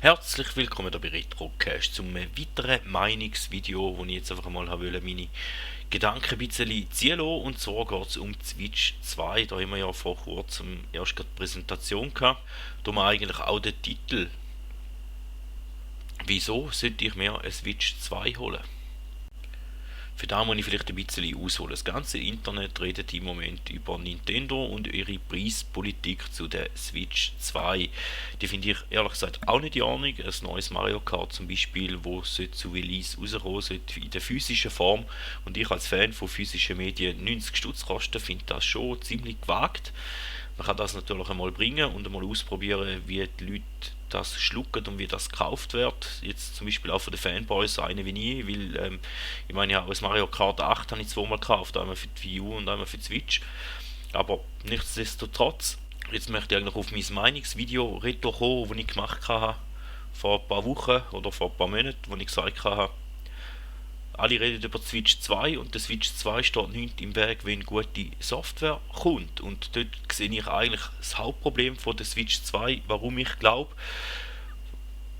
Herzlich willkommen bei Retrocast zum weiteren Meinungsvideo, wo ich jetzt einfach mal meine Gedanken ein bisschen ziehen lassen. Und zwar geht es um die Switch 2. Da haben wir ja vor kurzem erst gerade die Präsentation gehabt. Da haben wir eigentlich auch den Titel «Wieso sollte ich mir eine Switch 2 holen?». Für da muss ich vielleicht ein bisschen ausholen. Das ganze Internet redet im Moment über Nintendo und ihre Preispolitik zu der Switch 2. Die finde ich ehrlich gesagt auch nicht in Ordnung. Ein neues Mario Kart zum Beispiel, wo zu Release rauskommen sollte in der physischen Form. Und ich als Fan von physischen Medien 90 Stutz kosten, finde das schon ziemlich gewagt. Man kann das natürlich einmal bringen und einmal ausprobieren, wie die Leute das schlucken und wie das gekauft wird. Jetzt zum Beispiel auch von den Fanboys, eine wie nie, weil ich meine, ja, das Mario Kart 8 habe ich zweimal gekauft, einmal für die Wii U und einmal für die Switch. Aber nichtsdestotrotz, jetzt möchte ich eigentlich auf mein Meinungsvideo Retro kommen, das ich gemacht habe vor ein paar Wochen oder vor ein paar Monaten, wo ich gesagt habe, alle reden über die Switch 2 und der Switch 2 steht nicht im Weg, wenn gute Software kommt. Und dort sehe ich eigentlich das Hauptproblem von der Switch 2, warum ich glaube,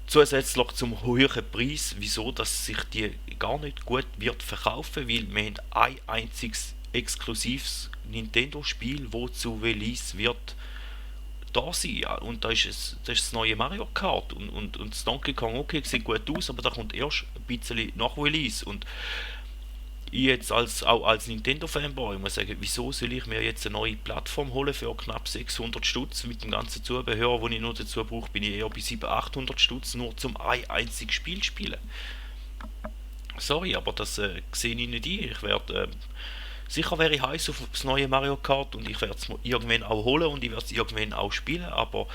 zusätzlich zum höheren Preis, wieso dass sich die gar nicht gut wird verkaufen, weil wir haben ein einziges exklusives Nintendo-Spiel, wo zu Release wird da sein. Ja. Und das ist das neue Mario Kart und das Donkey Kong, okay, sieht gut aus, aber da kommt erst ein bisschen nach Release. Und ich jetzt auch als Nintendo-Fanboy muss sagen, wieso soll ich mir jetzt eine neue Plattform holen für knapp 600 Stutz mit dem ganzen Zubehör, das ich noch dazu brauche, bin ich eher bei 700, 800 Stutz nur zum ein einziges Spiel spielen. Sorry, aber das sehe ich nicht ein. Sicher wäre ich heiß auf das neue Mario Kart und ich werde es irgendwann auch holen und ich werde es irgendwann auch spielen, aber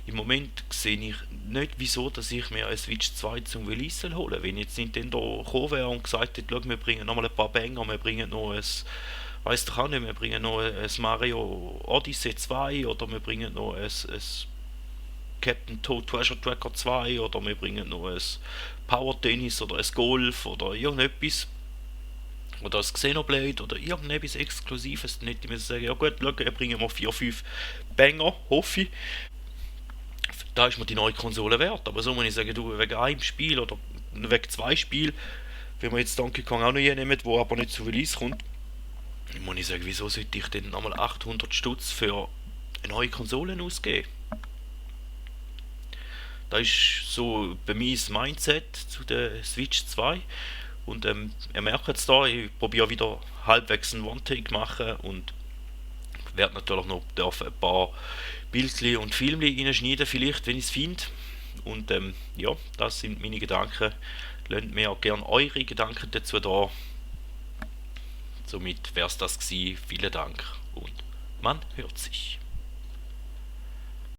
im Moment sehe ich nicht, wieso dass ich mir eine Switch 2 zum Release holen. Wenn jetzt Nintendo gekommen wäre und gesagt hätte, wir bringen nochmal ein paar Banger, wir bringen noch ein, weiss doch auch nicht, wir bringen noch ein Mario Odyssey 2 oder wir bringen noch ein Captain Toad Treasure Tracker 2 oder wir bringen noch ein Power Tennis oder ein Golf oder irgendetwas oder ein Xenoblade oder irgendetwas Exklusives, dann hätte ich mir sagen, ja gut, schau, bringen wir 4, 5 Banger, hoffe ich. Da ist mir die neue Konsole wert. Aber so muss ich sagen, du, wegen einem Spiel oder wegen zwei Spielen, wenn wir jetzt Donkey Kong auch noch nehmen, wo aber nicht zu Release kommt, muss ich sagen, wieso sollte ich denn nochmal 800 Stutz für eine neue Konsole ausgeben? Das ist so bei mir das Mindset zu der Switch 2. Und ihr merkt jetzt da, ich probiere wieder halbwegs einen One-Take machen und werde natürlich noch ein paar Bildchen und Filme reinschneiden, vielleicht, wenn ich es finde. Und ja, das sind meine Gedanken. Lasst mir auch gerne eure Gedanken dazu da. Somit wäre es das gewesen. Vielen Dank und man hört sich.